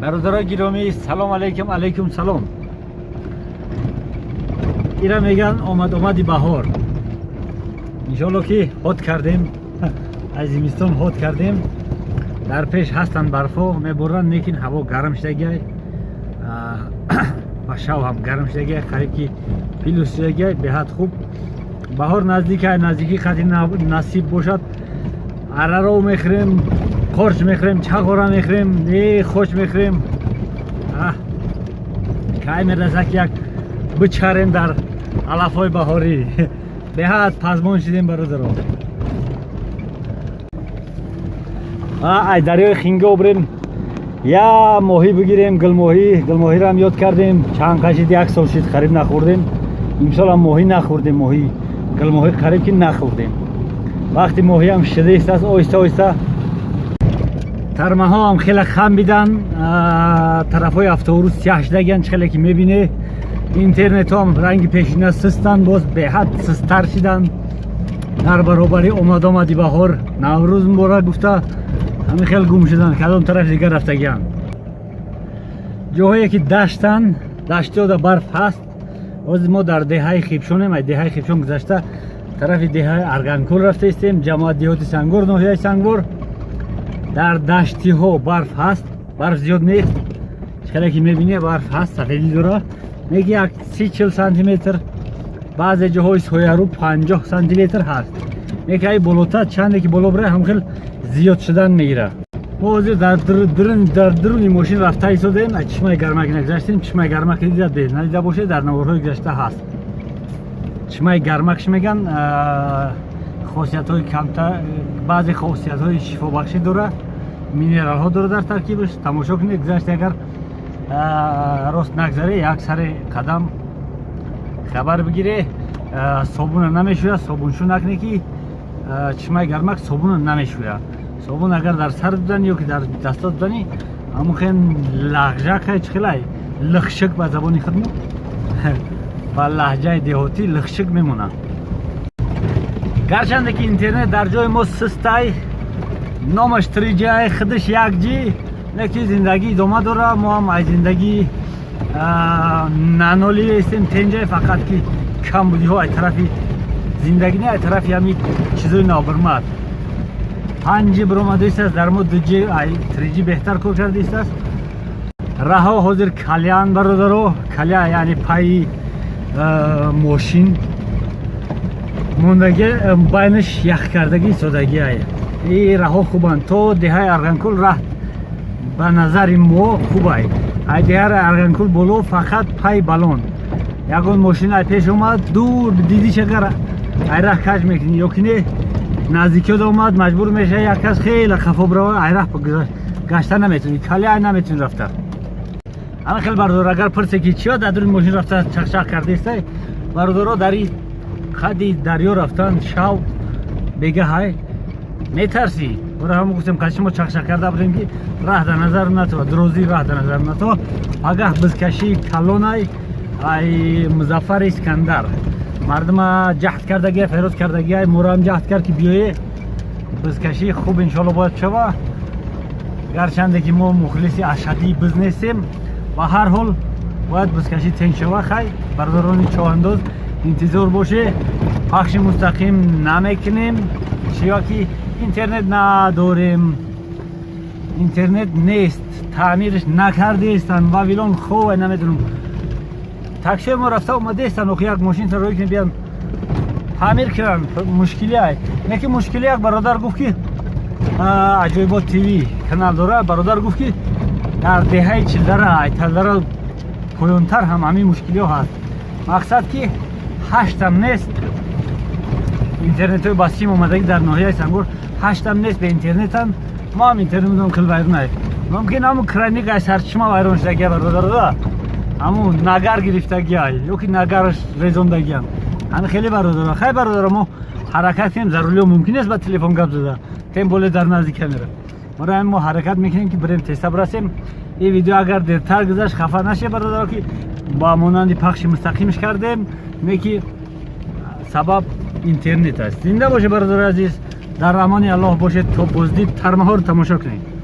Бародарои гиромӣ, салом алейкум, алейкум салом. Ира меган омад омади баҳор. Иншоалло, ки ҳод кардем, аз зимистон ҳод кардем. Дар пеш ҳастанд барфо, меборанд, лекин ҳаво гарм шудагиай ва шав ҳам гарм шудагиай, қариб ки плюс шудагиай. Беҳад хуб, баҳор наздикай, наздикӣ қадри насиб бошад, араро мехӯрем, қорч мехӯрем, чағора мехӯрем, е хош мехӯрем. Кай мераса, ки як бичарем дар алафҳои баҳорӣ? Беҳад пазмон шудем, бародаро. Ай дарёи Хинго бирем, я моҳӣ бигирем, гулмоҳӣ. Гулмоҳиро ёд кардем, чанд қашид, як сол шид, қариб нахӯрдем. Имсолам моҳӣ нахӯрдем, моҳӣ, гулмоҳӣ қариб ки нахӯрдем. Вақти моҳиам шидаистааст, оҳиста оҳиста тармаҳо ҳам хеле хам бидан, тарафҳои автобус сиёҳ шудагиан. Чӣ хеле ки мебине, интернетҳоам ранги пешина систанд, боз беҳад систтар шиданд. Дар баробари омад-омади баҳор, Наврӯз муборак гуфта, ҳамин хел гум шуданд, кадом тарафи дигар рафтагианд. Ҷоҳое ки даштанд, даштиёда барф ҳаст. Ҳозир мо дар деҳаи Хибшонем. Ай деҳаи Хибшон гузашта, тарафи деҳаи Арганкул рафта истем, ҷамоат деҳоти Сангвор, ноҳияи Сангвор. Дар даштиҳо барф ҳаст, барф зиёд нест. Хеле ки мебине, барф ҳаст, сафедӣ дора, неки як 30-40 сантиметр, баъзе ҷоҳои соярӯ 50 сантиметр ҳаст. Неки ай болотар, чанде ки боло бирай, ҳамхел зиёд шудан мегирад. Мо ҳозир дар дуруни мошин рафта истодем. Аз Чишмаи Гармак нагузаштем. Чишмаи Гармак дида надида бошед, дар наворҳои гузашта ҳаст. Чишмаи Гармакш меган, хосиятҳои камтар, баъзе хосиятҳои шифобахшӣ дора, минералҳо дора дар таркибаш. Тамошо кунед, гузаште, агар рост нагзаре, як сари қадам хабар бигире. Собуна намешӯяд, собуншу накунед, ки Чишмаи Гармак собуна намешӯяд. Собун агар дар сар дудани ё ки дар дасто дудани, ҳамон лағжака, чӣ хелай, лихшик, ба забони худмо, ба лаҳҷаи деҳотӣ лихшик мемонад. Гарчанде ки интернет дар ҷои мо систай, номаш 3G, худаш 1G, лекин зиндагӣ идома дора. Мо ҳам аз зиндагӣ нанолиестем, тенҷай, фақат ки камбудиҳо аз тарафи зиндагӣ не, аз тарафи ҳами чизои нобирмат. 5G биромадаистааст, дар мо 2G, 3G беҳтар кор кардаистааст. Раҳо ҳозир калян, бародаро, каля, яъне пайи мошин мондаги, байнаш ях кардагӣ истодагиай. И раҳо хубанд, то деҳаи Арғанкул раҳ ба назари мо хубай. Ай деҳаи Арғанкул боло фақат пай балон. Ягон мошин ай пеш омад, дур дидиш, агар ай раҳ каҷ мекунӣ ё ки не, наздикиёд омад, маҷбур мешава як кас хеле хафо бирава. Ай раҳ гашта наметавонӣ, кали ай наметавонӣ рафта. Ана хел, бародар, агар пурсе, ки чиё дар дури мошин рафта чақчақ кардаистай, бародаро, дар и қади дарё рафтан шав бегаҳай, метарсӣ. Бора ҳамо гуфтем, қад шумо чақчақ карда будем, ки раҳ дар назар натова, дурозии раҳ дар назар натова. Пагаҳ бизкашии калонай ай Музаффар Искандар мардума ҷаҳд кардагия, файроз кардагия, морам ҷаҳд кард, ки биёе. Бизкашии хуб иншоалло бояд шава. Гарчанде ки мо мухлиси ашадии биз нестем, ба ҳар ҳол бояд бизкашӣ тенг шава. Хай, бародарони чоҳандоз, интизор боше, пахши мустақим намекунем, чиё ки интернет надорем, интернет нест, таъмирш накардаистанд. Вавилон хова, намедонам, таксиҳои мо рафта омадаистанд, охи як мошин роӣ кунем, биям таъмир кунанд, мушкили ай. Лекин мушкили, як бародар гуфт, ки Аҷоибот ТВ канал дора, бародар гуфт, ки дар деҳаи Чилдара, Айталдара поёнтар ҳам ҳамин мушкилиҳо ҳаст. Мақсад ки ҳаштам нест, интернетҳои ба сим омадагӣ дар ноҳияи Сангвор ҳаштам нест, бе интернетан. Мо ҳам интернет медонам, хел вайрон, мумкин ҳамун краник ай сарчишма вайрон шудагия, бародарода, ҳамун нагар гирифтагия ё ки нагараш резондагиям, ҳами хеле, бародаро. Хай, бародаро, мо ҳаракат кунем. За рулём мумкин нест ба телефон гап зада, тем более дар назди камера. Барои ҳамин мо ҳаракат мекунем, ки бирем, теста бирасем. Ин видео агар дертар гузашт, хафа наше, бародаро, ки ба монанди пахши мустақимш кардем, не ки. Сабаб интернет аст. Зинда бошед, бародари азиз, дар амони Аллоҳ бошед. То боздид, тармаҳоро тамошо кунед.